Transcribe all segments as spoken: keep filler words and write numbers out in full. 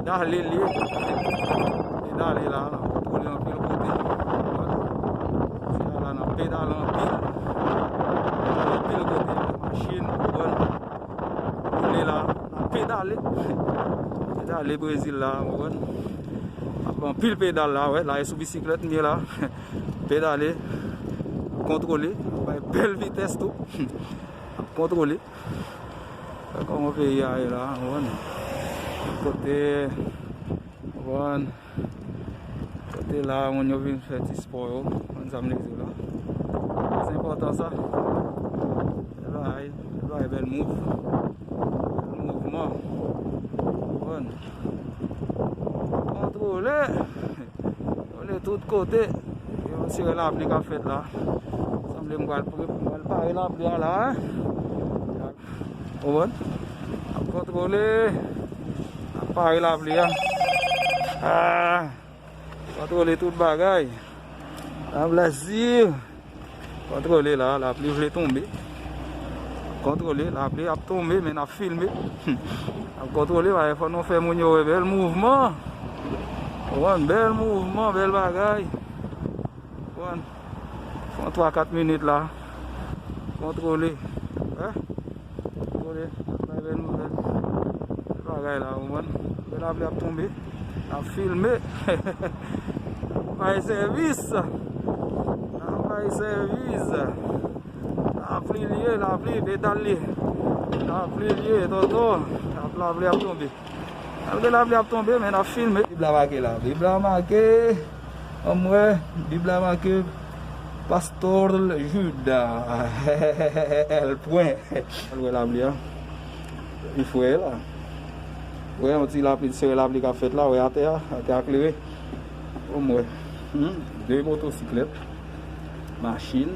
Pedale li ye. Pedale la, n ap kontwole anpil kote. Kounye a la, n ap pedale anpil. Anpil kote, machin, ou konprann. Kounye a la, n ap pedale. Pedale Brezil la, ou konprann. Ap anpil pedal la, wè, la e sou bisiklèt m ye la. Pedale, kontwole, bay bèl vitès tou. Ap kontwole. Wè kòman peyi a ye la, ou konprann. Kote, ou konprann. Kote la, moun yo vin fè ti spò yo, ou konprann sa m vle di w la. Trè enpòtan sa. Bèl bagay, bèl bagay, bèl mouv. Bèl mouvman. Ou konprann. Kontwole. Kontwole tout kote. Yo, se lapli k ap fèt la. Sanble m pral pre-, m pral pare lapli a la, hein. Ou konprann? Ap kontwole. Ap pare lapli a. Ah! Kontwole tout bagay. An Brazil. Kontwole la, lapli vle tonbe. Kontwole, lapli ap tonbe, men n ap filme. Ap kontwole, bagay fò nou fè moun yo wè bèl mouvman. Ou konprann? Bèl mouvman, bèl bagay. Ou konprann? Fè yon twa kat minit la. Kontwole. Hein? Kontwole. Bay bèl nouvèl. Bèl bagay la, ou konprann? Lapli ap tonbe. N ap filme. N ap bay sèvis. N ap bay sèvis. Lapli li ye, lapli, pedal li. Lapli li ye, tonton. Lapli ap tonbe. Malgre lapli ap tonbe, men n ap filme. Bib la make la. Bib la make. Ann wè, Bib la make. Pastò Juda. L pwen. Al wè lapli a. Li fre la. Wè, yon ti lapli, sere lapli k ap fèt la, wè atè a, atè a klere. Ann wè. Hmm, de motosiklèt. Machin.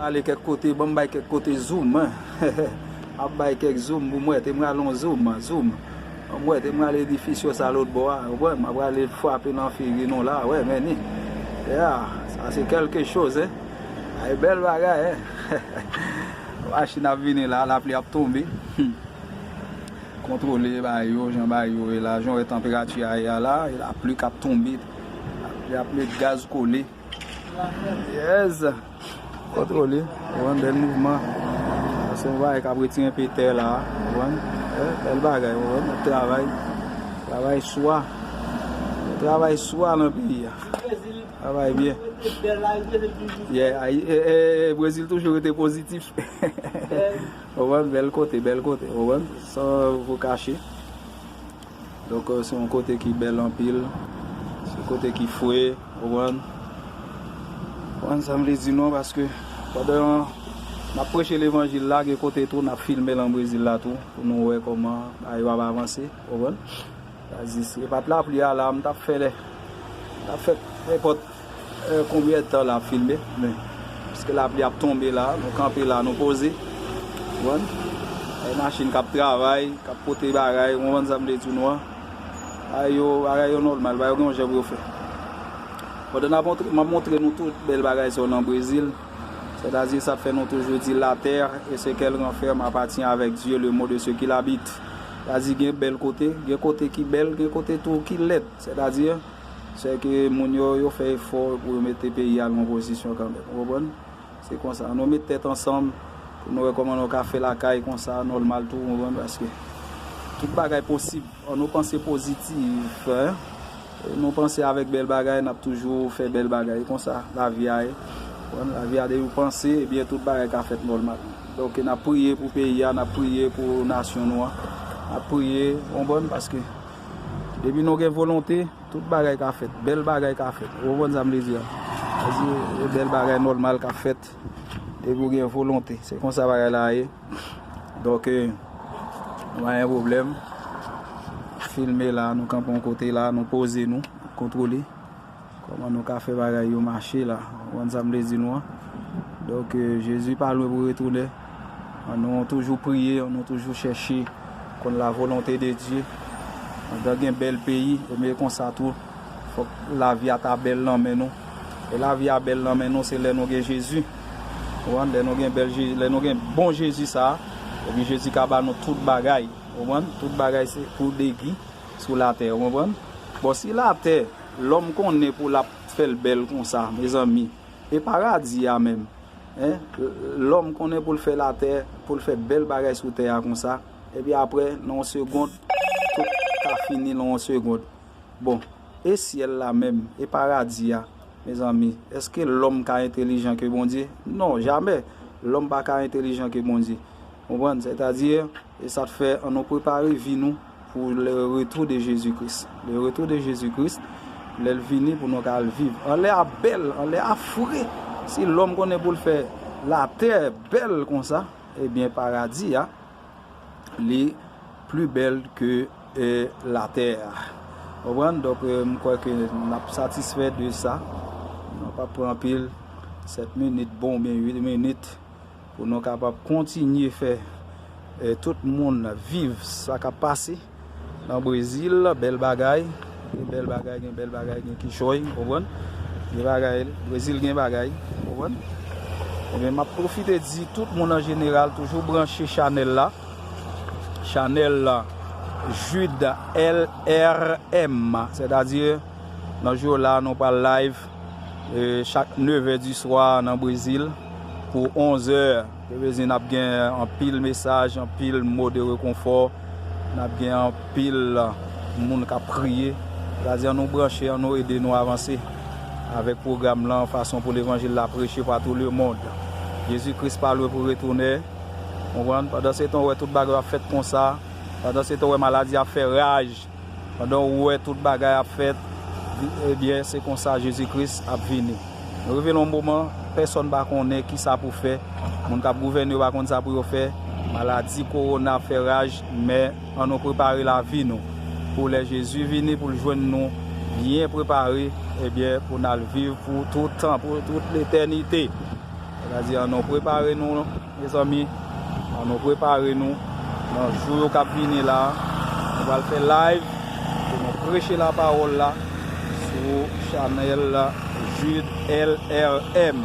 Ale kèk kote, ban m bay kèk kote zoom, hein. Ap bay kèk zoom pou m wè, te m al yon zoom, zoom. Ban m wè, te m al edifisyo sa lòt bò a, ou konprann, m ap ale frape nan figi nou la, wè, men ni. Yeah, sa se kèlke choz, hein. Ay, bèl bagay, hein. Machin ap vini la, lapli ap tonbe. Hmm. Kontwole bagay yo, jan bagay yo ye la, jan w wè tanperati a ye a la, e lapli k ap tonbe. Lapli ap met gaz kole. Yes. Kontwole. Ou konprann, bèl mouvman. Se yon bagay k ap retire enpe tè la. Ou konprann? Eh, bèl bagay. Ou konprann? N ap travay. Travay swa. Travay swa nan peyi a. Travay byen. Yeah, ay, eh, eh, eh, Brezil toujou rete pozitif. Ou konprann? Bèl kote, bèl kote. Ou konprann? San vo kache. Donk, euh, se yon kote ki bèl anpil. Se yon kote ki fre, ou konprann? Ou konprann sa m vle di nou an, paske pandan n ap preche levanjil la, gen kote tou, n ap filme lan Brezil la tou, pou nou wè kòman bagay yo ap avanse, ou konprann? Sa di, si se pa t lapli a la, m t ap fè lè, m t ap fè nenpòt eh, konbyen tan l ap filme, men, piske lapli ap tonbe la, nou kanpe la, nou poze. Ou konprann? Eh, machin k ap travay, k ap pote bagay, ou konprann sa m vle di nou an? Bagay yo, bagay yo nòmal, bagay yo gen yon jan pou yo fè. Pandan n ap montre, m ap montre nou tout bèl bagay sa yo nan Brezil. Sètadi, sa k fè nou toujou di la terre et ce qu'elle renferme appartient avec Dieu, le mot de ceux qui l'habitent. Sètadi, gen bèl kote, gen kote ki bèl, gen kote tou ki lèd. Sètadi, sèke moun yo, yo fè efò pou yo mete peyi a nan yon pozisyon kanmenm. Ou konprann? Se konsa. Ann nou met tèt ansanm pou nou wè kòman nou ka fè lakay konsa, nòmal tou, ou konprann? Paske tout bagay posib. Ann nou panse pozitif, hein? Nou panse avèk bèl bagay, n ap toujou fè bèl bagay. E konsa, lavi a ye. Ou konprann? Lavi a, depi w panse, ebyen, tout bagay ka fèt nòmal. Donk, n ap priye pou peyi a, n ap priye pou nasyon nou an. N ap priye, ou konprann? Paske depi nou gen volonte, tout bagay ka fèt, bèl bagay ka fèt. Ou konprann sa m vle di a? Sa di, e bèl bagay nòmal ka fèt, depi w gen volonte. Se konsa bagay la ye. Donk, eh, nou pa gen pwoblèm. Filme la, nou kanpe yon kote la, nou poze nou, kontwole. Kòman nou ka fè bagay yo mache la? Ou konprann sa m vle di nou an? Donk, eh, Jezi pa lwen pou retounen. Ann nou toujou priye, ann nou toujou chèche konn la volonte de Dye. Pandan gen bèl peyi, ebyen konsa tou, fòk lavi a ta bèl nan men nou. E lavi a bèl nan men nou, se lè nou gen Jezi. Ou konprann? Lè nou gen bèl Je-, lè nou gen bon Jezi sa a, epi Jezi ka ba nou tout bagay. Ou konprann? Tout bagay se pou degi. sou latè, ou konprann? Bon, si latè, lòm konnen pou l ap fè l bèl konsa, mezanmi, e paradi a menm, en? Lòm konnen pou l fè latè, pou l fè bèl bagay sou tè a konsa, epi apre, nan yon segond, tout ka fini nan yon segond. Bon, e syèl la menm, e paradi a, mezanmi, èske lòm ka entelijan ke Bondye? Non, jamè. Lòm pa ka entelijan ke Bondye. Konprann? Sètadi, e sa k fè, ann nou prepare vi nou pou le retour de Jésus-Christ. Le retour de Jésus-Christ, lè l vini pou nou ka al viv. Anlè a bèl, anlè a fre. Si lòm konnen pou l fè latè bèl konsa, ebyen, paradi a, li pli bèl ke, e, latè a. Konprann? Donk, e, m kwè ke n ap satisfè de sa. Nou p ap pran anpil, sèt minit bon oubyen uit minit, pou nou kapab kontinye fè, e, tout moun viv sa k ap pase nan Brezil. Bèl bagay, gen bèl bagay, gen bèl bagay, gen kichòy, konprann? Gen bagay, Brezil gen bagay, konprann? Ebyen, m ap pwofite di tout moun an jeneral, toujou branche chanèl la. Chanèl Jude L R M, sètadi, nan jou la, nou pral live, e, chak nevè di swa nan Brezil pou onzè. Ke vle di n ap gen anpil mesaj, anpil mo de rekonfò, n ap gen anpil moun k ap priye. Sètadi, ann nou branche, ann nou ede nou avanse avèk pwogram lan, fason pou levanjil la preche pa tou lemonn. Jezi Kris pa lwen pou retounen. Konprann? Pandan se tan, w wè tout bagay ap fèt konsa. Pandan se tan, w wè maladi ap fè raj. Pandan w wè tout bagay ap fèt, ebyen, se konsa Jezi Kris ap vini. Nou rive nan yon moman, pèsonn pa konnen ki sa pou fè. Moun k ap gouvène yo pa konn sa pou yo fè. Maladi kowona ap fè raj, men ann nou prepare lavi nou pou lè Jezi vini, pou l jwenn nou byen prepare, ebyen, pou n al viv pou tout tan, pou tout letènite. Sètadi, ann nou prepare nou, mezanmi, ann nou prepare nou nan jou yo k ap vini la. Nou pral fè live pou nou preche lapawòl la sou chanèl Jude L R M.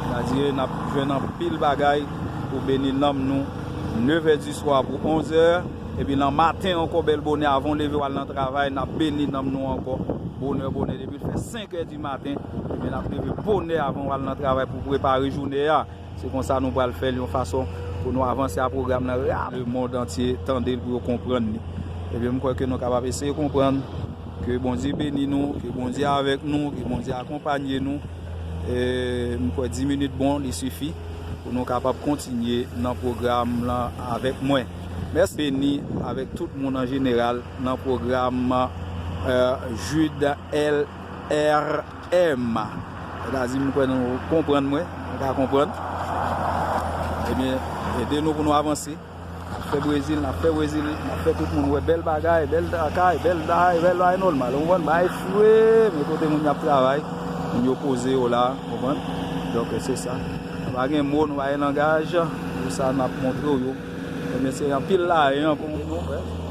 Sètadi, n ap jwenn anpil bagay pou beni nanm nou, nevè di swa pou onzè. Epi nan maten ankò, bèl bonè, avan w leve w al nan travay, n ap beni nanm nou ankò. Bonè, bonè, depi l fè senk è di maten, ebyen, n ap leve bonè avan w al nan travay pou prepare jounen an. Se konsa nou pral fè l yon fason pou nou avanse a pwogram nan rap. Lemonn antye tande l pou yo konprann li. Ebyen, m kwè ke nou kapab eseye konprann. Ke Bondye beni nou, ke Bondye avèk nou, ke Bondye akonpanye nou. E, m kwè dis minit bon, li sifi pou nou kapab kontinye nan pwogram lan avèk mwen. Mèsi, beni avèk tout moun an jeneral nan pwogram, e, Jude L R M. Sètadi, m kwè nou konprann mwen, nou ka konprann. Ebyen, ede nou pou nou avanse. N ap fè Brezil, n ap fè Brezil, n ap fè tout moun wè bèl bagay, bèl lakay, bèl bagay, bèl bagay nòmal. Ou konprann? Bagay fre, men kote moun y ap travay, moun yo poze yo la, ou konprann? Donk, se sa. Nou pa gen mo, nou pa gen langaj, pou sa n ap montre w yo. Men se anpil lajan pou moun nou, wè.